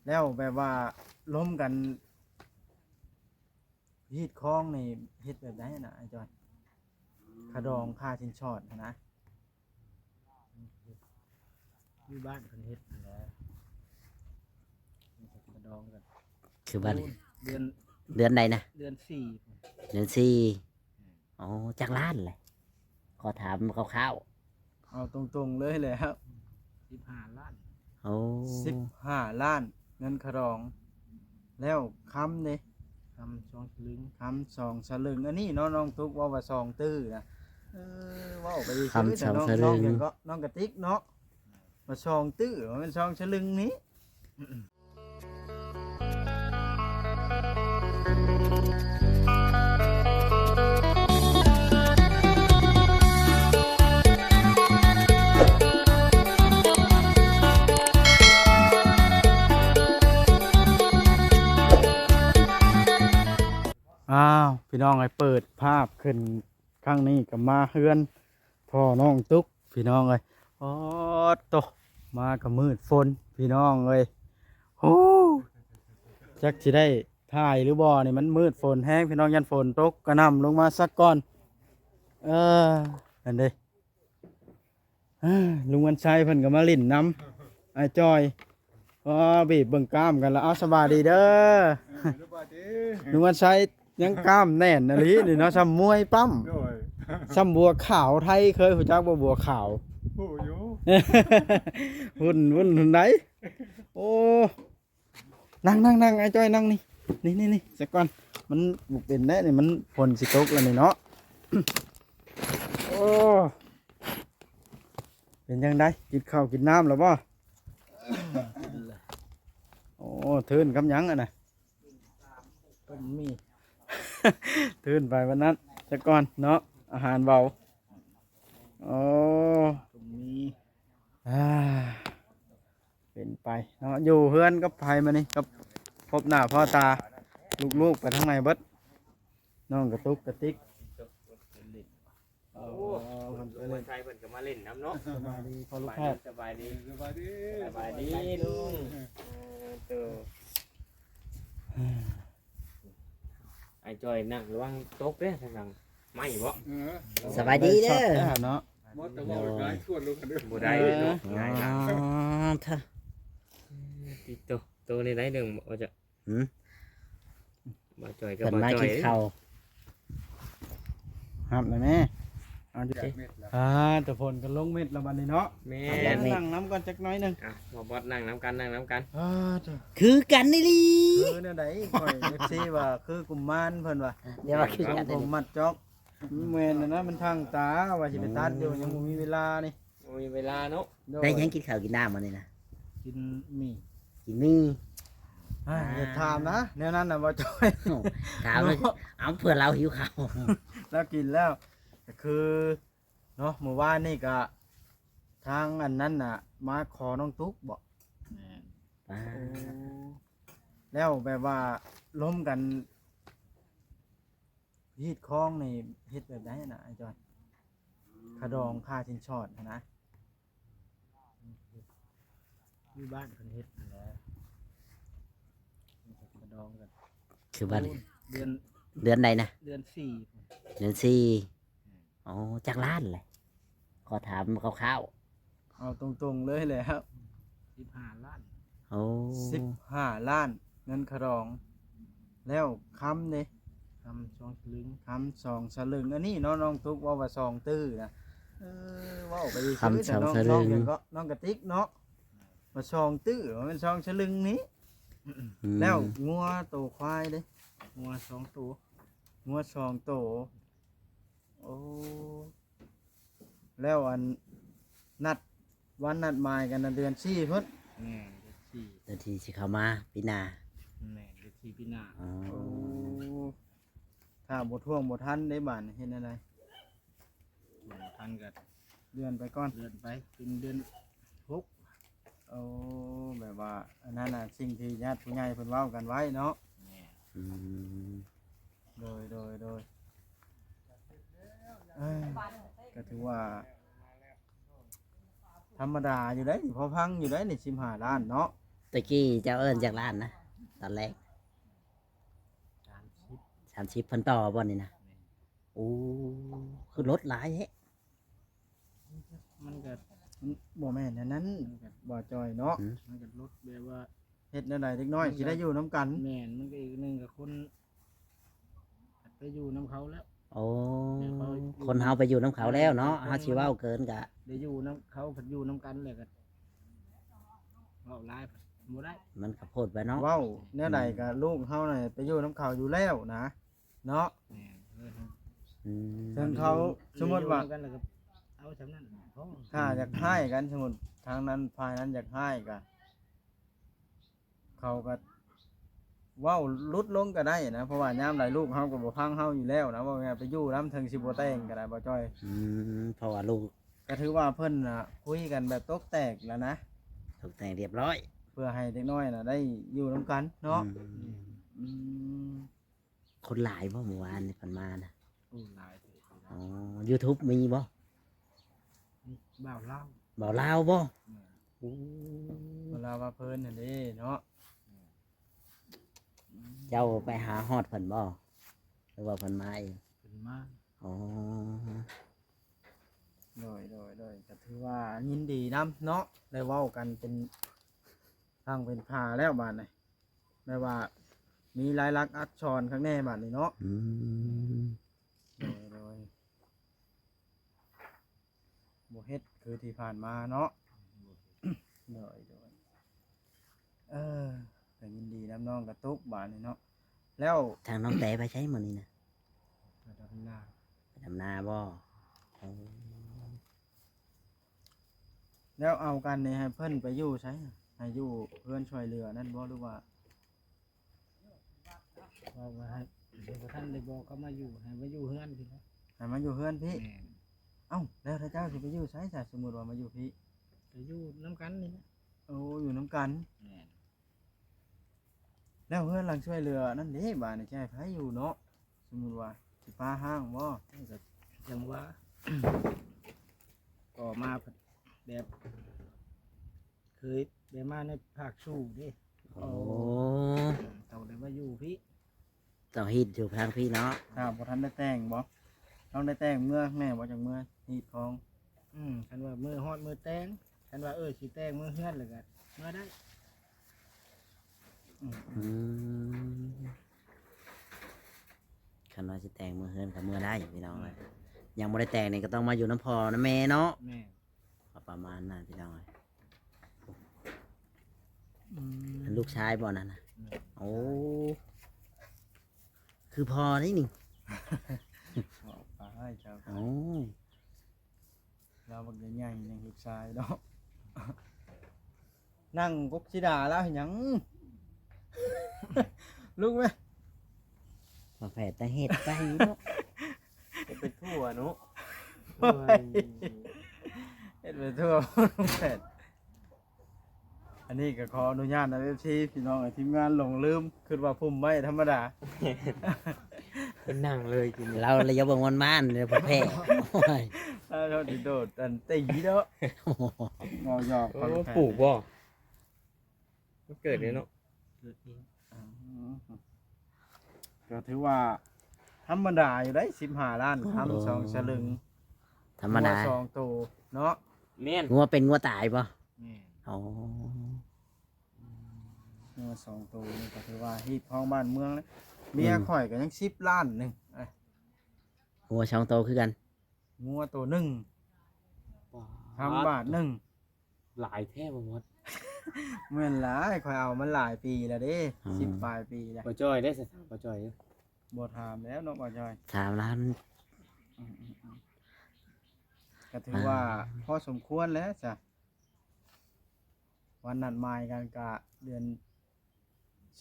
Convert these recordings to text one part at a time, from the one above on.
ແລ້ວແບບວ່າລົມກັນຮີດຄອງນີ້ເຮັດແບບໃດນະອ້າຍຈ້ອຍ? ຄ່າດອງ ຄ່າສິນສອດຫັ້ນນະ. ຢູ່ບ້ານເພິ່ນເຮັດຫັ້ນແຫຼະ ມີແຕ່ກະດອງກັນ. ຄືບ້ານ ເດືອນ ເດືອນໃດນະ? ເດືອນສີ່ ເດືອນສີ່. ອືມ ອໍ ຈັກລ້ານແຫຼະ? ຂໍຖາມຄ່າວໆ ເອົາຕົງໆເລີຍແຫຼະ. ສິບຫ້າລ້ານ. ໂອ້ ສິບຫ້າລ້ານ ເງິນຄ່າດອງ. ແລ້ວຄຳເດ? ຄຳສອງສະລຶງ. ຄຳສອງສະລຶງ. ອັນນີ້ເນາະ ນ້ອງຕຸກເວົ້າວ່າສອງຕື້ນະ. ເອີ ເວົ້າໄປຊື່ ຄຳສອງສະລຶງ. ນ້ອງຫຍັງເກາະ? ນ້ອງກະຕິກເນາະ ວ່າສອງຕື້ ບໍ່ແມ່ນສອງສະລຶງນີ້. ອ້າວ ພີ່ນ້ອງເອີຍ ເປີດພາບຂຶ້ນ ຄັ້ງນີ້ກໍມາເຮືອນພໍ່ນ້ອງຕຸກ ພີ່ນ້ອງເອີຍ. ໂອ້ໂຕ ມາກໍມືດຝົນ ພີ່ນ້ອງເອີຍ. ໂອ້ ຈັກຊິໄດ້ຖ່າຍຫຼືບໍ່ນີ້ ມັນມືດຝົນແຮງ ພີ່ນ້ອງ, ຢ້ານຝົນຕົກກະໜ່ຳລົງມາຊະກ່ອນ. ເອີ ນັ້ນເດ້ ລຸງວັນໄຊເພິ່ນກໍມາຫຼິ້ນນຳອ້າຍຈ້ອຍ. ອໍ ບີບເບິ່ງກ້າມກັນລະ. ເອົາ ສະບາຍດີເດີ ເອີ ສະບາຍດີ. ລຸງວັນໄຊຍັງກ້າມແໜ້ນອີ່ຫຼີນີ້ເນາະ ຊ່ຳມວຍປ້ຳ. ໂດຍ ຊ່ຳບົວຂາວໄທ ເຄີຍຮູ້ຈັກບໍ່ບົວຂາວ? ຮູ້ຢູ່ ຫຸ່ນ ຫຸ່ນ ຫຸ່ນໃດ. ໂອ້ ນັ່ງ ນັ່ງ ນັ່ງ ອ້າຍຈ້ອຍນັ່ງນີ້ ນີ້ ນີ້ ນີ້ ສະກ່ອນ ມັນບໍ່ເປັນແດ່ນີ້ ມັນຝົນຊິຕົກແລ້ວນີ້ເນາະ. ໂອ້ ເປັນຈັ່ງໃດ ກິນເຂົ້າກິນນ້ຳແລ້ວບໍ່? ໂອ້ ທຶນກັບຫຍັງຫັ້ນນະ? ຕົ້ມໝີ່ ທຶນໄປວັນນັ້ນສະກ່ອນເນາະ ອາຫານເບົາ. ໂອ້ ຕົ້ມໝີ່ ອ່າ ເປັນໄປເນາະ. ຢູ່ເຮືອນກັບໃຜມື້ນີ້? ກັບ ພົບໜ້າພໍ້ຕາ ລູກໆໄປທາງໃນເບິດ? ນ້ອງກະຕຸກກະຕິກ. ໂອ້ ລຸງວັນໄຊເພິ່ນກໍມາຫຼິ້ນນຳເນາະ. ສະບາຍດີພໍ່ລູກແພດ. ສະບາຍດີ ສະບາຍດີ ສະບາຍດີລຸງ. ເອີ ໂຕ ອ້າຍຈ້ອຍນັ່ງລະວັງຕົກເດ້ ທາງຫຼັງໄມ້ບໍ? ເອີ ສະບາຍດີເດີເນາະ. ບໍ່ ແຕ່ວ່າຫຼາຍສ່ວນລົງກັນເດີ ບໍ່ໄດ້ເນາະ. ເອີ ງ່າຍນະ. ອໍ ເອີ ຕິດໂຕ ໂຕນີ້ໄດ້ໜຶ່ງບໍ່ຈະ ຫືມ ບ່າວຈ່ອຍກັບ ເພິ່ນມາກິນເຂົ້າ ຮັບແລ້ວແມ່. ເອົາ ອ່າ ແຕ່ຝົນກໍລົງເມັດແລ້ວບັດນີ້ເນາະ. ແມ່ນ ນັ່ງນຳກັນຈັກໜ້ອຍໜຶ່ງ. ອ່ະ ບ່າວບອດນັ່ງນຳກັນ ນັ່ງນຳກັນ. ອ່າ ຄືກັນອີ່ຫຼີ. ຄືແນວໃດ? ຂ້ອຍ ເອັຟຊີ ວ່າຄືກຸມານເພິ່ນວ່າ ດຽວວ່າຄືກັນ ຜົມມັດຈອກ. ແມ່ນນະ ມັນທາງຕາ ວ່າຊິໄປຕັດຢູ່ ອືມ ຍັງບໍ່ມີເວລານີ້. ບໍ່ມີເວລາເນາະ. ໂດຍ ໄດ້ຫຍັງກິນເຂົ້າກິນນ້ຳມື້ນີ້ນະ? ກິນໝີ່ ກິນໝີ່. ອ່າ ຢ່າຖາມນະ ແນວນັ້ນນະ ບ່າວຈ່ອຍ. ໂອ້ ຖາມເນາະ ເອົາ ເພື່ອລາວຫິວເຂົ້າ. ລາວກິນແລ້ວ ກໍຄືເນາະ ມື້ວານນີ້ກໍທາງອັນນັ້ນນະ ມາຂໍນ້ອງຕຸກບໍ? ແມ່ນ. ປ້າ ໂອ້ ແລ້ວແບບວ່າລົມກັນ ຮີດຄອງນີ້ເຮັດແບບໃດນະອ້າຍຈ້ອຍ? ຄ່າດອງ ຄ່າສິນສອດຫັ້ນນະ. ຢູ່ບ້ານເພິ່ນເຮັດຫັ້ນແຫຼະ ມີແຕ່ກະດອງກັນ. ຄືບ້ານ ເດືອນ ເດືອນໃດນະ? ເດືອນສີ່ ເດືອນສີ່. ອືມ. ອໍ ຈັກລ້ານແຫຼະ? ຂໍຖາມຄ່າວໆ. ເອົາຕົງໆເລີຍແຫຼະ ສິບຫ້າລ້ານ. ໂອ້ ສິບຫ້າລ້ານ ເງິນຄ່າດອງ. ແລ້ວຄຳເດ? ຄຳສອງສະລຶງ. ຄຳສອງສະລຶງ. ອັນນີ້ເນາະ ນ້ອງຕຸກເວົ້າວ່າສອງຕື້ນະ. ເອີ ເວົ້າໄປຊື່ໆ ຄຳສອງສະລຶງ. ນ້ອງຫຍັງເກາະ? ນ້ອງກະຕິກເນາະ ວ່າສອງຕື້ ບໍ່ແມ່ນສອງສະລຶງນີ້. ອືມ. ແລ້ວງົວໂຕ ຄວາຍເດ? ງົວສອງໂຕ. ງົວສອງໂຕ. ໂອ້ ແລ້ວອັນ ນັດວັນນັດໝາຍກັນນະ ເດືອນສີ່ພຸ້ນ. ແມ່ນ ເດືອນສີ່ ເດືອນສີ່ຊິເຂົ້າມາປີໜ້າ. ແມ່ນ ເດືອນສີ່ປີໜ້າ. ອໍ ໂອ້ ຖ້າບໍ່ທ່ວງບໍ່ທັນເດ້ບາດນີ້ ເຮັດແນວໃດ? ບໍ່ທັນກໍເລື່ອນໄປກ່ອນ. ເລື່ອນໄປເປັນເດືອນຫົກ. ໂອ້ ແບບວ່າອັນນັ້ນນະ ສິ່ງທີ່ຍາດຜູ້ໃຫຍ່ເພິ່ນເວົ້າກັນໄວ້ເນາະ. ແມ່ນ. ອືມ. ໂດຍ ໂດຍ ໂດຍ. ເອີ ກໍຖືວ່າທຳມະດາຢູ່ໄດ໋ນີ້ ພໍຟັງຢູ່ໄດ໋ນີ້ ສິບຫ້າລ້ານເນາະ. ແ ຕະກີ້ເຈົ້າເອີ້ນຈັກລ້ານນະ ຕອນແລກ? ສາມສິບ ສາມສິບ ເພິ່ນຕໍ່ບໍ່ນີ້ນະ? ແມ່ນ. ໂອ້ ຄືລົດຫຼາຍແທ້. ມັນກໍ ມັນບໍ່ແມ່ນອັນນັ້ນ ມັນກໍ ບໍ່ຈ່ອຍເນາະ. ອືມ ມັນກໍລົດແບບວ່າ ເຮັດແນວໃດເດັກນ້ອຍ ມັນກໍ ຊິໄດ້ຢູ່ນຳກັນ. ແມ່ນ ມັນກໍອີກໜຶ່ງກໍຄົນ ໄປຢູ່ນຳເຂົາແລ້ວ. ໂອ້ ແມ່ນ ເຂົາຢູ່ ຄົນເຮົາໄປຢູ່ນຳເຂົາແລ້ວເນາະ. ເອີ ເຮົາຊິເວົ້າເກີນກະ ໄດ້ຢູ່ນຳເຂົາ ພັດຢູ່ນຳກັນແລ້ວກໍເວົ້າຫຼາຍບໍ່ໄດ້ ມັນກໍໂພດໄປເນາະ. ເວົ້າແນວໃດ ອືມ ກໍລູກເຮົານະໄປຢູ່ນຳເຂົາຢູ່ແລ້ວນະ ເນາະ. ແມ່ນ ເອີ ອືມ ເຊິ່ງເຂົາ ສົມມຸດວ່າ ໄດ້ຢູ່ນຳກັນແລ້ວກໍເອົາສ່ຳນັ້ນພໍ. ຖ້າຢາກຮ້າຍກັນ ສົມມຸດທາງນັ້ນ ຝ່າຍນັ້ນຢາກຮ້າຍກໍ ເຂົາກໍເວົ້າຫຼຸດລົງກໍໄດ້ນະ ເພາະວ່າຍາມໃດລູກເຮົາກໍບໍ່ຟັງເຮົາຢູ່ແລ້ວນະ. ເວົ້າງ່າຍໆ ໄປຢູ່ນຳ ເຖິງຊິບໍ່ແຕ່ງກໍໄດ້ ບໍ່ຈ່ອຍ. ອືມ ເພາະວ່າລູກ ກໍຖືວ່າເພິ່ນນະຄຸຍກັນແບບຕົກແຕກແລ້ວນະ ຕົກແຕກຮຽບຮ້ອຍ ເພື່ອໃຫ້ເດັກນ້ອຍນະໄດ້ຢູ່ນຳກັນເນາະ. ອືມ ອືມ. ຄົນຫຼາຍບໍ່ມື້ວານນີ້ເພິ່ນມານະ? ໂອ້ ຫຼາຍເຕີບຢູ່ນະ. ອໍ ຢູທູບມີບໍ່? ມີບ່າວລາວ. ບ່າວລາວບໍ່? ແມ່ນ. ໂອ້ ບ່າວລາວວ່າເພິ່ນຫັ້ນເດ້ເນາະ. ແມ່ນ. ເຈົ້າໄປຫາຮອດເພິ່ນບໍ່ ຫຼືວ່າເພິ່ນມາເອງ? ເພິ່ນມາ. ອໍ ໂດຍ ໂດຍ ໂດຍ ກໍຖືວ່າຍິນດີນຳເນາະ ໄດ້ເວົ້າກັນເປັນຝັ່ງເປັນຝາແລ້ວບາດນີ້. ແບບວ່າມີລາຍລັກອັກສອນຂ້າງແນ່ບາດນີ້ເນາະ. ອືມ ໂດຍ ໂດຍ ບໍ່ເຮັດຄືທີ່ຜ່ານມາເນາະ. ໂດຍ ໂດຍ ເອີ ກໍຍິນດີນຳນ້ອງກະຕຸກບາດນີ້ເນາະ. ແລ້ວທາງນ້ອງແຕໄປໃສມື້ນີ້ນະ? ໄປດຳນາ. ໄປດຳນາບໍ່? ໂອ້. ແລ້ວເອົາກັນນີ້ໃຫ້ເພິ່ນໄປຢູ່ໃສ? ໃຫ້ຢູ່ເຮືອນຊ່ວຍເຫຼືອນັ້ນບໍ່ ຫຼືວ່າ? ເວົ້າວ່າໃຫ້ ບໍ່ທັນໄດ້ບອກເຂົາມາຢູ່ ໃຫ້ມາຢູ່ເຮືອນພີ້ແຫຼະ. ໃຫ້ມາຢູ່ເຮືອນພີ້? ແມ່ນ. ເອົ້າ ແລ້ວຖ້າເຈົ້າຊິໄປຢູ່ໃສຊະ ສົມມຸດວ່າມາຢູ່ພີ້? ກໍຢູ່ນຳກັນນີ້ແຫຼະ. ໂອ້ ຢູ່ນຳກັນ. ແມ່ນ. ແລ້ວເຮືອນຫຼັງຊ່ວຍເຫຼືອນັ້ນເດ້ ບາດນີ້ຊິໃຫ້ໃຜຢູ່ເນາະ? ສົມມຸດວ່າຊິປະຮ້າງບໍ່? ເອີ ກໍຈັ່ງວ່າ ກໍມາແບບ ເຄີຍໄດ້ມາໃນພາກສູ້ເດ້. ໂອ້ ຕ້ອງໄດ້ມາຢູ່ພີ້. ຕ້ອງຮີດຢູ່ທາງພີ້ເນາະ. ຖ້າບໍ່ທັນໄດ້ແຕ່ງບໍ່? ຕ້ອງໄດ້ແຕ່ງເມືອແນ່ບໍ່ ຈັ່ງເມືອຮີດຄອງ? ອືມ ຄັນວ່າມື້ຮອດມື້ແຕ່ງ ຄັນວ່າ ເອີ ຊິແຕ່ງເມືອເຮືອນແລ້ວກໍເມືອໄດ້. ອືມ ອືມ ຄັນວ່າຊິແຕ່ງເມືອເຮືອນກໍເມືອໄດ້ພີ່ນ້ອງເອີຍ. ອືມ ຍັງບໍ່ໄດ້ແຕ່ງນີ້ກໍຕ້ອງມາຢູ່ນຳພໍ່ນຳແມ່ເນາະ. ແມ່ນ. ກໍປະມານນັ້ນພີ່ນ້ອງເອີຍ. ອືມ ອັນລູກຊາຍບໍ່ນັ້ນນະ? ແມ່ນ. ໂອ້ ຄືພໍ່ນີ້ນີ້. ເວົ້າໄປເຈົ້າ. ໂອ້ ລາວບັກໃຫຍ່ໆ ຍັງລູກຊາຍເນາະ. ນັ່ງກົກສີດາລາວເຮັດຫຍັງ? ລຸກແມະ. ຝາແຝດຕາເຮັດໄປເນາະ. ເຮັດໄປທົ່ວເນາະ. ໂອ້ຍ ເຮັດໄປທົ່ວ ຝາແຝດ. ອັນນີ້ກໍຂໍອະນຸຍາດນຳ ເອັຟຊີ ພີ່ນ້ອງ ທີມງານຫຼົງລືມ ຄິດວ່າພຸ້ມໄມ້ທຳມະດາ. ເປັນໜັງເລີຍທີນີ້. ລາວລະຢ່າເບິ່ງມ່ວນໆເດີພໍ່ແພດ. ໂອ້ຍ ລາວຊິໂດດອັນຕີເນາະ. ເວົ້າຫຍອກ. ໂອ້ ພໍ່ແພດ ປູກບໍ່? ມັນເກີດເດ້ເນາະ. ເກີດເອງ. ອືມ ກໍຖືວ່າທຳມະດາຢູ່ໄດ໋ ສິບຫ້າລ້ານຄຳ ສອງສະລຶງ. ທຳມະດາ. ງົວສອງໂຕເນາະ. ແມ່ນ. ງົວເປັນງົວຕາຍບໍ່? ແມ່ນ. ອໍ ງົວສອງໂຕນີ້ກໍຖືວ່າຮີດຄອງບ້ານເມືອງແລ້ວ. ອືມ ເມຍຂ້ອຍກໍຍັງສິບລ້ານໜຶ່ງ. ງົວສອງໂຕຄືກັນ. ງົວໂຕໜຶ່ງ ຄຳບາດໜຶ່ງ. ຫຼາຍແທ້ບໍ່ໝົດ. ແມ່ນຫຼາຍ ຂ້ອຍເອົາມັນຫຼາຍປີແລ້ວເດ້. ອືມ ສິບປາຍປີແລ້ວ. ບໍ່ຈ່ອຍເດ້ ຖາມບໍ່ຈ່ອຍເດ້. ບໍ່ຖາມແລ້ວເນາະ ບໍ່ຈ່ອຍ. ຖາມລະ ອືມໆໆ ກໍຖືວ່າ ອ່າ ພໍສົມຄວນແລ້ວຊະ. ວັນນັດໝາຍກັນກະເດືອນ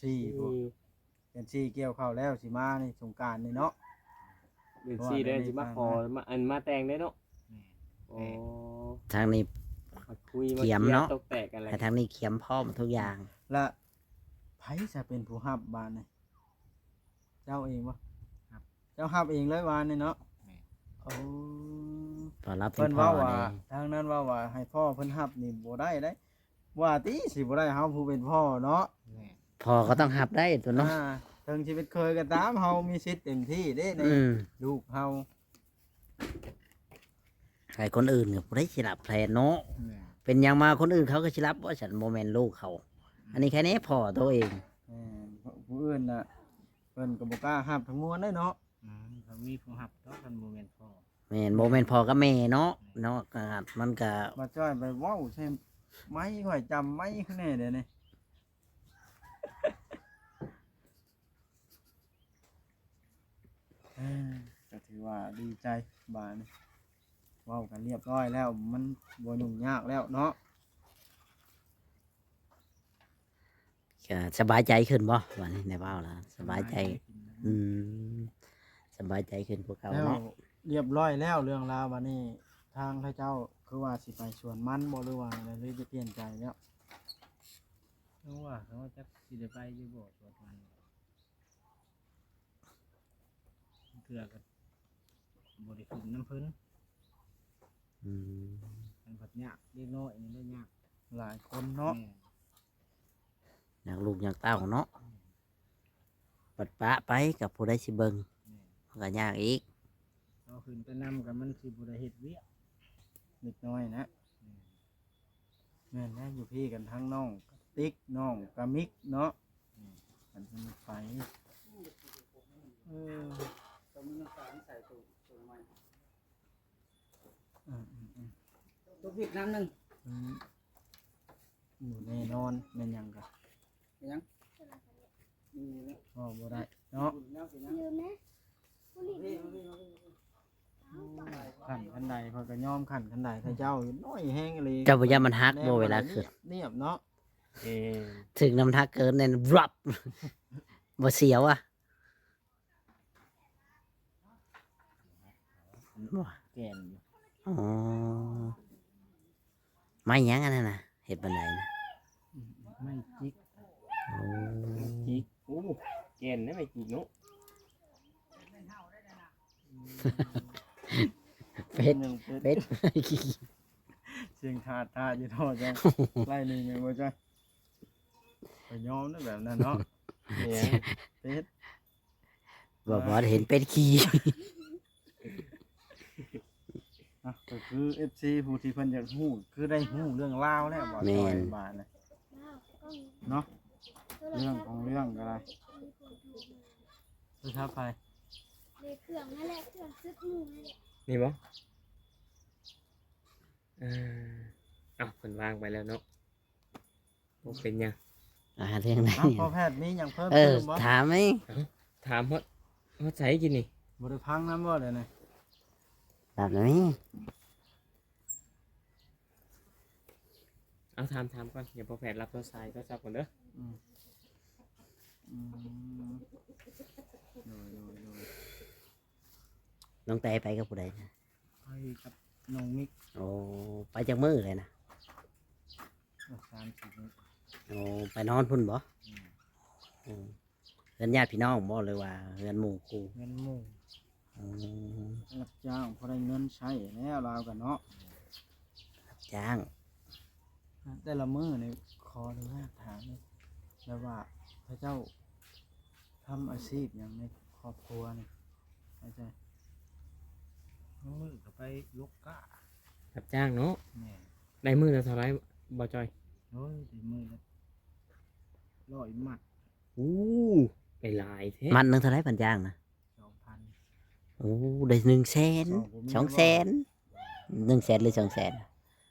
ສີ່ພຸ້ນ. ອືມ ເດືອນສີ່ກ່ຽວເຂົ້າແລ້ວ ຊິມາໃນສົງການນີ້ເນາະ. ເດືອນສີ່ເດ້ ຊິມາຂໍ ມາ ອັນ ມາແຕ່ງເດ້ເນາະ. ແມ່ນ. ໂອ້ ທາງນີ້ມາຄຸຍມາເກຍ ຕອກແຕກກັນແລ້ວ ໃຫ້ທາງນີ້ກຽມພ້ອມທຸກຢ່າງ. ລະໃຜຈະເປັນຜູ້ຮັບບາດນີ້? ເຈົ້າເອງບໍ່? ຮັບ. ເຈົ້າຮັບເອງເລີຍວານນີ້ເນາະ. ແມ່ນ. ໂອ້ ຕ້ອນຮັບ ເພິ່ນເວົ້າວ່າ ທາງນັ້ນເວົ້າວ່າໃຫ້ພໍ່ເພິ່ນຮັບນີ້ບໍ່ໄດ້ເດ້. ວ່າຕິ ຊິບໍ່ໄດ້ເຮົາຜູ້ເປັນພໍ່ເນາະ. ແມ່ນ ພໍ່ກໍຕ້ອງຮັບໄດ້ຕົວະເນາະ. ອ່າ ເຖິງຊິເປັນເຂີຍກໍຕາມ ເຮົາມີສິດເຕັມທີ່ເດ້ໃນ ອືມ ລູກເຮົາ. ໃຫ້ຄົນອື່ນກໍຜູ້ໃດຊິຮັບແທນເນາະ. ແມ່ນ ເປັນຫຍັງມາຄົນອື່ນເຂົາກໍຊິຮັບບໍ່? ຊັ້ນບໍ່ແມ່ນລູກເຂົາ. ອັນນີ້ແຄ່ແນ່ພໍ່ໂຕເອງ. ແມ່ນ ຜູ້ ຜູ້ອື່ນນະ ເພິ່ນກໍບໍ່ກ້າຮັບທັງມວນເດ້ເນາະ. ອືມ ກໍມີຜູ້ຮັບດອກ ຄັນບໍ່ແມ່ນພໍ່. ແມ່ນ ບໍ່ແມ່ນພໍ່ກັບແມ່ເນາະ. ແມ່ນ ເນາະ ກໍມັນກໍ ບໍ່ຈ້ອຍໄປເວົ້າໃສ່ໄມຂ້ອຍ ຈຳໄມຂ້ອຍແດ່ເດນີ້. ເອີ ກໍຖືວ່າດີໃຈບາດນີ້ ເວົ້າກັນລຽບຮ້ອຍແລ້ວ ມັນບໍ່ຫຍຸ້ງຍາກແລ້ວເນາະ. ກໍສະບາຍໃຈຂຶ້ນບໍ່? ບາດນີ້ໄດ້ເວົ້າແລ້ວສະບາຍໃຈ. ສະບາຍໃຈຂຶ້ນ. ອືມ ສະບາຍໃຈຂຶ້ນກວ່າເກົ່າເນາະ. ແລ້ວລຽບຮ້ອຍແລ້ວເລື່ອງລາວ ບາດນີ້ທາງເຂົາເຈົ້າຄືວ່າຊິໄປສວນມັນບໍ່ ຫຼືວ່າແນວໃດ ຫຼືຈະປ່ຽນໃຈແລ້ວ? ເພາະວ່າເຂົາຈັກຊິໄດ້ໄປຢູ່ບໍ່ສວນມັນ. ເທື່ອກໍບໍ່ໄດ້ຂຶ້ນນຳເພິ່ນ. ອືມ ມັນພັດຍາກ ເດັກນ້ອຍນີ້ແຫຼະຍາກ. ຫຼາຍຄົນເນາະ. ແມ່ນ ຍາກລູກຍາກເຕົ້າເນາະ. ອືມ ບັດປະໄປກໍຜູ້ໃດຊິເບິ່ງ. ແມ່ນ ມັນກໍຍາກອີກ. ເຮົາຂຶ້ນໄປນຳກໍມັນຊິບໍ່ໄດ້ເຮັດວຽກ ເດັກນ້ອຍນະ. ແມ່ນ ແມ່ນແຫຼະ ຢູ່ພີ້ກັນທັງນ້ອງກະຕິກ ນ້ອງກະມິກເນາະ. ອືມ ກັນເພິ່ນໄປ ເອີ ຕົວນີ້ມັນການໃສ່ຕົວ ຕົວໃໝ່ ອືມໆໆ ຕົວຜິດນ້ຳໜຶ່ງ. ອືມ ບໍ່ແນ່ນອນແມ່ນຫຍັງກະ ເປັນຫຍັງ? ນີ້ແຫຼະ ເວົ້າບໍ່ໄດ້ເນາະ. ລືມນະ ຂັ້ນຄັນໃດຂ້ອຍກໍຍອມ ຂັ້ນຄັນໃດຂະເຈົ້ານ້ອຍແຮງອີ່ຫຼີ. ເຈົ້າບໍ່ຢ້ານມັນຫັກບໍ່ເວລາຂຶ້ນ? ນຽບເນາະ. ເອີ ຖືກນ້ຳໜັກເກີນແນ່ນ ບລັບ ບໍ່ສຽວອະ? ແກ່ນຢູ່. ອໍ ໄມ້ຫຍັງອັນນັ້ນນະ? ເຮັດບັນໄດນະ ໄມ້ຈິກ. ໂອ້ ຈິກ. ໂອ້ ແກ່ນໄດ້ໄມ້ຈິກເນາະ. ເປັດ ເປັດ ເປັດ ສຽງທາດ ທາດຢູ່ເນາະ. ຈັ່ງໄລ່ໜຶ່ງແມ່ນບໍ່ຈ້ອຍ? ຂ້ອຍຍອມນະແບບນັ້ນເນາະ. ເປັດ ບໍ່ ບໍ່ເຫັນເປັດຂີ່. ອ່ະ ກໍຄືເອັຟຊີຜູ້ທີ່ເພິ່ນຢາກຮູ້ ຄືໄດ້ຮູ້ເລື່ອງລາວແລ້ວ. ແມ່ນ ບາດນີ້ເນາະ ເລື່ອງຂອງເລື່ອງກໍໄດ້. ໂທລະສັບໃຜ? ເຄື່ອງນັ້ນແຫຼະ ເຄື່ອງຊຶກໝູ່ນັ້ນແຫຼະ. ນີ້ບໍ່? ເອີ ເອົ້າ ເພິ່ນວາງໄປແລ້ວເນາະ. ບໍ່ເປັນຫຍັງ. ອ່າ ເລື່ອງໃດ? ເອົ້າ ພໍ່ແພດມີຫຍັງເພີ່ມ ເອີ ເຕີມບໍ່? ຖາມໄໝ? ເອົ້າ ຖາມຮອດ ຮອດໃສກິນນີ້? ບໍ່ໄດ້ພັງນຳບໍ່ດຽວນີ້? ແບບນີ້ ເອົາ ຖາມ ຖາມກ່ອນ ດຽວພໍ່ແພດຮັບໂທລະສາຍ ໂທລະສັບກ່ອນເດີ. ອືມ ອືມ ໂດຍ ໂດຍ ໂດຍ. ນ້ອງແຕໄປກັບຜູ້ໃດນະ? ໄປກັບນ້ອງມິກ. ໂອ້ ໄປຈັກມື້ແລ້ວນະ? ສາມສີ່ມື້. ໂອ້ ໄປນອນພຸ້ນບໍ່? ອືມ ອືມ ເຮືອນຍາດພີ່ນ້ອງບໍ່ ຫຼືວ່າເຮືອນໝູ່ຄູ່? ເຮືອນໝູ່. ອືມ ຮັບຈ້າງພໍໄດ້ເງິນໃຊ້ແລ້ວລາວກໍເນາະ. ຮັບຈ້າງ. ແຕ່ລະມື້ນີ້ ຂໍອະນຸຍາດຖາມ ແບບວ່າເຂົາເຈົ້າທຳອາຊີບຫຍັງໃນຄອບຄົວນີ້? ອາຈານ ບາງມື້ກໍໄປຫຼົກກ້າ ຮັບຈ້າງເນາະ. ແມ່ນ. ໄດ້ມື້ລະເທົ່າໃດ ບໍ່ຈ່ອຍ? ໂອ້ຍ ໄດ້ມື້ລະຮ້ອຍມັດ. ໂອ້ ໄດ້ຫຼາຍແທ້. ມັດໜຶ່ງເທົ່າໃດ ພັນຈ້າງນະ? ສອງພັນ. ໂອ້ ໄດ້ໜຶ່ງແສນ ສອງແສນ. ໜຶ່ງແສນ ຫຼື ສອງແສນ?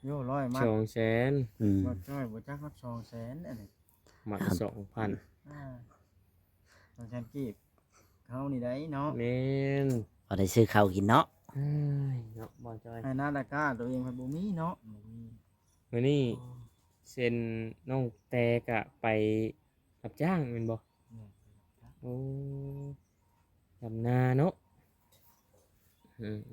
ໂອ້ ຮ້ອຍມັດ ສອງແສນ. ອືມ ບໍ່ຈ້ອຍ ບໍ່ຈັກຮອດສອງແສນອັນນີ້. ມັດສອງພັນ. ອ່າ ສອງແສນກີບ ເຮົານີ້ໄດ໋ເນາະ. ແມ່ນ. ພໍໄດ້ຊື້ເຂົ້າກິນເນາະ. ເອີຍ ເນາະ ບໍ່ຈ່ອຍ. ໃຫ້ນາລະກາຕົວເອງພັດບໍ່ມີເນາະ. ບໍ່ມີ. ມື້ນີ້ ໂອ້ ເຊັ່ນນ້ອງແຕກະໄປຮັບຈ້າງແມ່ນບໍ່? ແມ່ນ ໄປຮັບຈ້າງ. ໂອ້ ດຳນາເນາະ. ອືມໆໆ.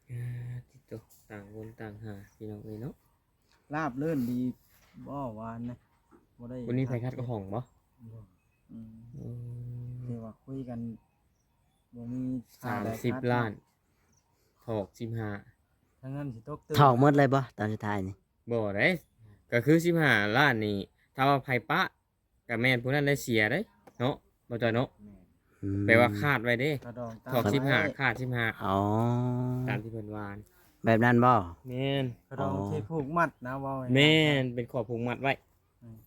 ອ່າ ຕິດໂຕ ຕ່າງຄົນຕ່າງຫາ ພີ່ນ້ອງເອີຍເນາະ. ລາບລື່ນດີບໍ່ວານນະ? ບໍ່ໄດ້ ມື້ນີ້ໄປຂັດກະຫ້ອງບໍ່? ບໍ່. ອືມ ອືມ ຖືວ່າຄຸຍກັນບໍ່ມີ ສາມສິບລ້ານ ຖອກສິບຫ້າ. ທາງນັ້ນຊິຕົກຕື່ມ ຖອກໝົດເລີຍບໍ່ຕອນສຸດທ້າຍນີ້? ບໍ່ເດ້ ກໍຄືສິບຫ້າລ້ານນີ້ ຖ້າວ່າໃຜປະ ກໍແມ່ນຜູ້ນັ້ນໄດ້ເສຍເດ້ເນາະ ບໍ່ຈ້ອຍເນາະ. ແມ່ນ ອືມ ແປວ່າຂາດໄວ້ເດ້ ຄ່າດອງຕາມ ຖອກສິບຫ້າ ໄວ້ ຂາດສິບຫ້າ ອໍ ຕາມທີ່ເພິ່ນວ່າ ແບບນັ້ນບໍ່? ແມ່ນ ຄ່າດອງ ອໍ ທີ່ຜູກມັດນະ ເວົ້າງ່າຍໆ ແມ່ນ ເປັນຂໍ້ຜູກມັດໄວ້ ອືມ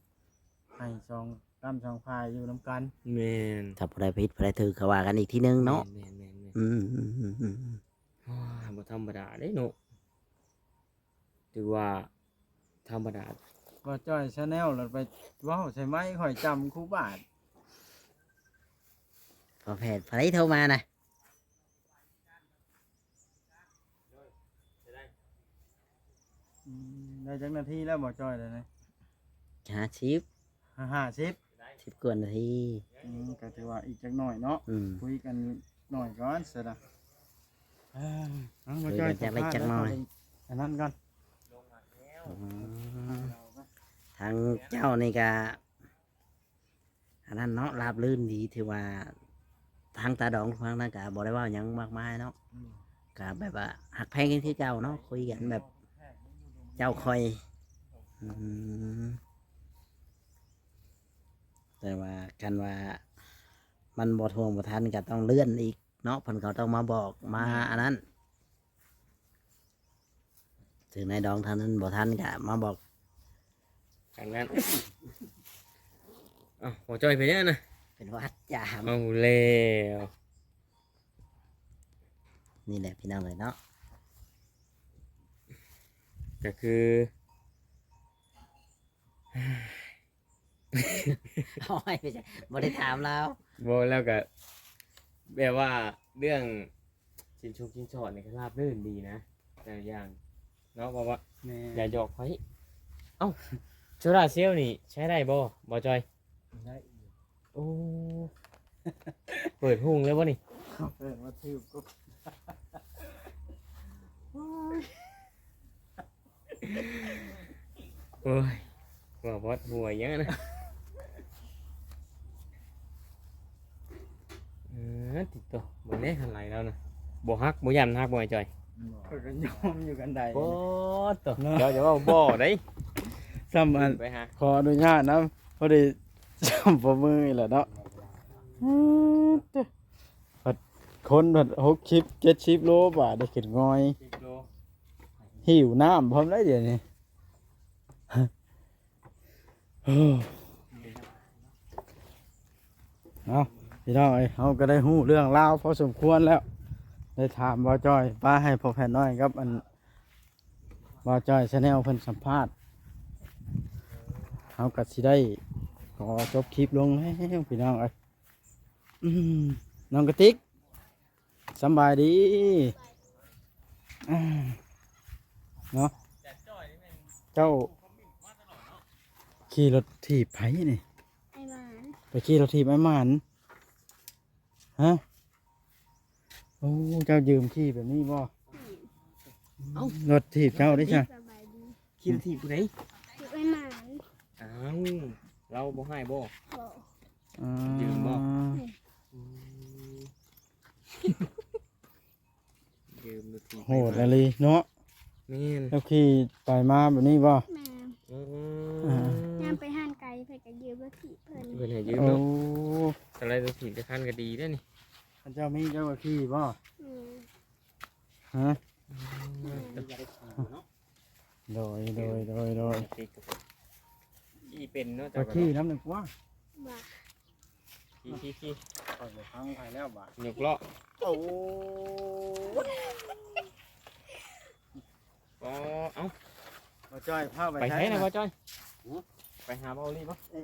ໃຫ້ສອງ ຕາມສອງຝ່າຍຢູ່ນຳກັນ. ແມ່ນ ຖ້າຜູ້ໃດຜິດຜູ້ໃດຖືກກໍວ່າກັນອີກທີໜຶ່ງເນາະ. ແມ່ນໆໆໆ ອືມໆໆໆ ໂອ້ຍ ບໍ່ທຳມະດາເດ້ເນາະ ຖືວ່າທຳມະດາ. ບໍ່ຈ້ອຍ Channel ລະໄປເວົ້າໃສ່ໄມຂ້ອຍ ຈຳຄູບາດ. ພໍແພດ ໃຜໂທມານະ? ອືມ ໄດ້ຈັກນາທີແລ້ວບໍ່ຈ້ອຍ ດຽວນີ້? ຫ້າສິບ ຫ້າສິບ ສິບກວ່ານາທີ. ອືມ ກໍຖືວ່າອີກຈັກໜ້ອຍເນາະ. ອືມ ຄຸຍກັນໜ້ອຍກ່ອນຊະນະ. ເອີ ເອົາ ມາ ຈ່ອຍ ສັມພາດ ຈັກເລັກຈັກນ້ອຍ ອັນນັ້ນກ່ອນ. ອືມ ທາງເຈົ້ານີ້ກະ ອັນນັ້ນເນາະ ລາບລື່ນດີ ຖືວ່າທາງຕາດອງທາງນັ້ນກະບໍ່ໄດ້ເວົ້າຫຍັງມາກມາຍເນາະ. ອືມ ກະແບບວ່າຮັກແພງກັນຄືເກົ່າເນາະ ຄຸຍກັນແບບເຈົ້າຂ້ອຍ. ອືມ ແຕ່ວ່າຄັນວ່າມັນບໍ່ທ່ວງບໍ່ທັນກໍຕ້ອງເລື່ອນອີກເນາະ ເພິ່ນກໍຕ້ອງມາບອກມາ ແມ່ນ ອັນນັ້ນ ເຖິງນາຍດອງທ່ານນັ້ນບໍ່ທັນກໍມາບອກທາງນັ້ນ. ເອົ້າ ບໍ່ຈ່ອຍເປັນຫຍັງນະ? ເປັນຫວັດຈາມ. ເອົາແລ້ວ ນີ້ແຫຼະພີ່ນ້ອງເອີຍເນາະ ກໍຄື ເອົາໄວ້ໄປ ບໍ່ໄດ້ຖາມລາວ. ບໍ່ ແລ້ວກໍແບບວ່າເລື່ອງສິນຊົງສິນສອດນີ້ກໍລາບລື່ນດີນະ ແຕ່ລະຢ່າງເນາະ. ເພາະວ່າ ແມ່ນ ຢ່າຢອກຂ້ອຍ. ເອົ້າ ໂຊລາເຊວນີ້ໃຊ້ໄດ້ບໍ່ ບໍ່ຈ່ອຍ? ໄດ້ຢູ່. ໂອ້ ເປີດຮຸ່ງເລີຍບໍ່ນີ້? ເປີດມາຖືກກໍ ໂອ້ຍ ວ່າບອດຫົວຫຍັງນະ. ເອີ ຕິດຕໍ່ ເບິ່ງແດ່ ຄັນໄຫຼລາວນະ ບໍ່ຮັກ ບໍ່ຢ້ານຮັກບໍ່ ອ້າຍຈ່ອຍ? ຂ້ອຍກໍຍອມຢູ່ ຄັນໄດ ໂອ້ໂຕ ເນາະ ເຈົ້າຈະເວົ້າບໍ່ໄດ໋. ສ່ຳອັນ ໄປຫາ ຂໍອະນຸຍາດນຳ ພໍດີສ່ຳປະມືນີ້ແຫຼະເນາະ. ອືມ ເອີ ເອີ ພັດຄົນພັດຫົກສິບເຈັດສິບໂລ ບາດໄດ້ຂຶ້ນງອຍ ສິບໂລ ຫິວນ້ຳພ້ອມໄດ໋ດຽວນີ້. ເອົາ ພີ່ນ້ອງເອີຍ ເຮົາກໍໄດ້ຮູ້ເລື່ອງລາວພໍສົມຄວນແລ້ວ ໄດ້ຖາມບ່າວຈ້ອຍ ປະໃຫ້ພໍ່ແພດນ້ອຍກັບອັນບ່າວຈ້ອຍ Channel ເພິ່ນສຳພາດ ເຮົາກໍຊິໄດ້ຂໍຈົບຄລິບລົງແລ້ວ ພີ່ນ້ອງເອີຍ. ອືມ ນ້ອງກະຕິກ ສຳບາຍດີ ອ່າ ເນາະ ເຈົ້າຂີ່ລົດຖີບໃຜນີ້? ອ້າຍໝານ ໄປຂີ່ລົດຖີບອ້າຍໝານ ຮະ? ໂອ້ ເຈົ້າຢືມຂີ່ແບບນີ້ບໍ່? ແມ່ນ ເອົ້າ ລົດຖີບເຈົ້າເດ້ຊະ ສະບາຍດີ ຂີ່ລົດຖີບຜູ້ໃດ? ຖີບອ້າຍໝານ. ອ້າວ ລາວບໍ່ຮ້າຍບໍ່? ບໍ່. ອໍ ຢືມບໍ່? ອືມ ຢືມລົດຖີບ ໂຫດອີ່ຫຼີເນາະ. ແມ່ນ ເຈົ້າຂີ່ໄປມາແບບນີ້ບໍ່? ແມ່ນ. ອືມ ອ່າ ຍາມໄປຮ້ານໄກ ເພິ່ນກໍຢືມລົດຖີບເພິ່ນ ເພິ່ນໃຫ້ຢືມເນາະ. ໂອ້ ຄັນໄດ້ລົດຖີບຈັກຄັນກໍດີເດ້ນີ້. ຄັນເຈົ້າມີເຈົ້າກໍຂີ່ບໍ່? ແມ່ນ. ຮະ? ອືມ ໂດຍ ໂດຍ ໂດຍ ໂດຍ ຂີ່ເປັນເນາະ ເຈົ້າກໍຂີ່ນຳໜຶ່ງກວ່າ ບໍ່ ຂີ່ ຂີ່ ຂີ່ ຂ້ອຍບໍ່ຟັງໃຜແລ້ວບາດ ຍົກລໍ້ ໂອ້ ອໍ ເອົ້າ ບ່າວຈ້ອຍ ພາໄປ ໄປໃສນະ ນະ ບ່າວຈ້ອຍ? ຫື? ໄປຫາບ່າວລີບໍ່? ເອີ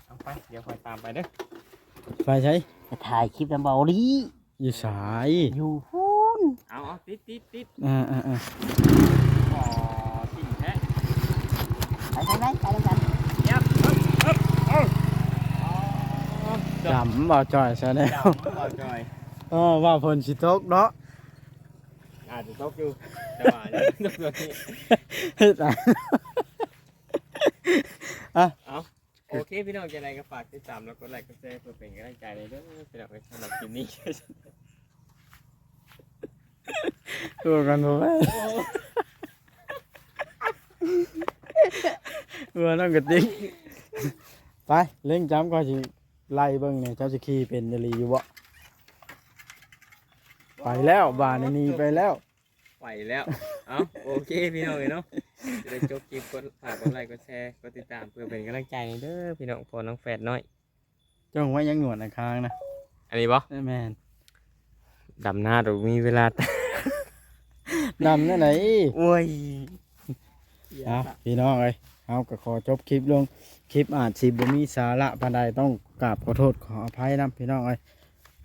ເອົາໄປ ດຽວຂ້ອຍຕາມໄປເດີ. ໄປໃສ? ໄປຖ່າຍຄລິບນຳບ່າວລີ. ຢູ່ໃສ? ຢູ່ພຸ້ນ. ເອົາ ເອົາ ຕິດ ຕິດ ຕິດ. ເອີ ເອີ ເອີ ອໍ ຕິດແທ້. ໄປ ໄປ ໄປ ໄປນຳກັນ. ຍັບ ເອີບ ເອີບ ເອີບ. ອໍ ຈຳບ່າວຈ້ອຍຊະແລ້ວ. ຈຳບ່າວຈ້ອຍ. ເອີ ວ່າຝົນຊິຕົກເນາະ. ອາດຈະຕົກຢູ່ ແຕ່ວ່າຕົກຕົວນີ້. ເຮັດຫຍັງ? ອ່ະ ເອົາ. ໂອເຄ ພີ່ນ້ອງ ຈັ່ງໃດກໍຝາກຕິດຕາມ ແລະ ກົດໄລ ກົດແຊ ເພື່ອເປັນກຳລັງໃຈໃຫ້ເດີ ພີ່ນ້ອງເອີຍ. ສຳລັບຄລິບນີ້ ຕົວກັນບໍ່ໄດ້. ໂອ້ ຫົວນ້ອງກະຕິກ ໄປ ເລັ່ງຈຳ ຂ້ອຍຊິໄລ່ເບິ່ງແດ່ ເຈົ້າຊິຂີ່ເປັນອີ່ຫຼີຢູ່ບໍ່? ໄປແລ້ວ ບາດນີ້ໜີໄປແລ້ວ ໄປແລ້ວ. ເອົ້າ ໂອເຄພີ່ນ້ອງເອີຍເນາະ ຈະໄດ້ຈົບຄລິບ ກົດ ຝາກກົດໄລ ກົດແຊ ກົດຕິດຕາມ ເພື່ອເປັນກຳລັງໃຈໃຫ້ເດີພີ່ນ້ອງ ພໍ່ນ້ອງແຝດນ້ອຍ. ເຈົ້າຫວຍຍັງໜວດໃນຄາງນະ? ອັນນີ້ບໍ່? ແມ່ນ. ດຳນາໂດຍມີເວລາ ດຳແນວໃດ? ໂອ້ຍ ເອົາ ພີ່ນ້ອງເອີຍ ເຮົາກໍຂໍຈົບຄລິບລົງ. ຄລິບອາດຊິບໍ່ມີສາລະປານໃດ ຕ້ອງກາບຂໍໂທດຂໍອະໄພນຳ ພີ່ນ້ອງເອີຍ.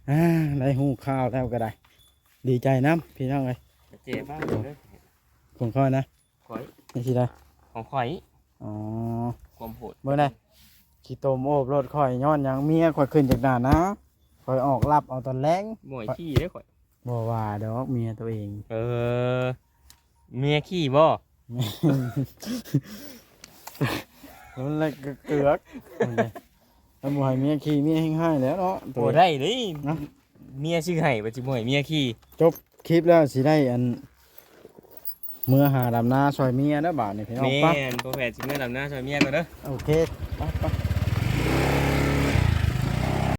ອາ ໄດ້ຮູ້ຂ່າວແລ້ວກໍໄດ້ ດີໃຈນຳ ພີ່ນ້ອງເອີຍ. ເຈັບມາກເລີຍ ຂອງຂ້ອຍນະ? ຂ້ອຍ ນີ້ຊິໄດ້ ຂອງຂ້ອຍ. ອໍ ຄວາມໂຫດ ເບິ່ງແດ່ ຂີ້ຕົມໂອບລົດຂ້ອຍ ຍ້ອນຫຍັງ? ເມຍຂ້ອຍຂຶ້ນຈາກດ່ານນະ ຂ້ອຍອອກລັບເອົາຕອນແລງ. ບໍ່ໃຫ້ຂີ່ເດ້ຂ້ອຍ. ບໍ່ວ່າດອກ ເມຍໂຕເອງ. ເອີ ເມຍຂີ່ບໍ່? ມັນລະເກືອກ ມັນບໍ່ໃຫ້ເມຍຂີ່ ເມຍແຮງຮ້າຍແລ້ວເນາະ. ບໍ່ໄດ້ເດ້ ເມຍຊື້ໃຫ້ ບັດຊິບໍ່ໃຫ້ເມຍຂີ່. ຈົບຄລິບແລ້ວຊິໄດ້ອັນ ເມືອຫາດຳນາຊ່ອຍເມຍເດີບາດນີ້ ພີ່ນ້ອງ. ແມ່ນ ພໍ່ແພດຊິເມືອດຳນາຊ່ອຍເມຍກ່ອນເດີ. ໂອເຄ ໄປໆ.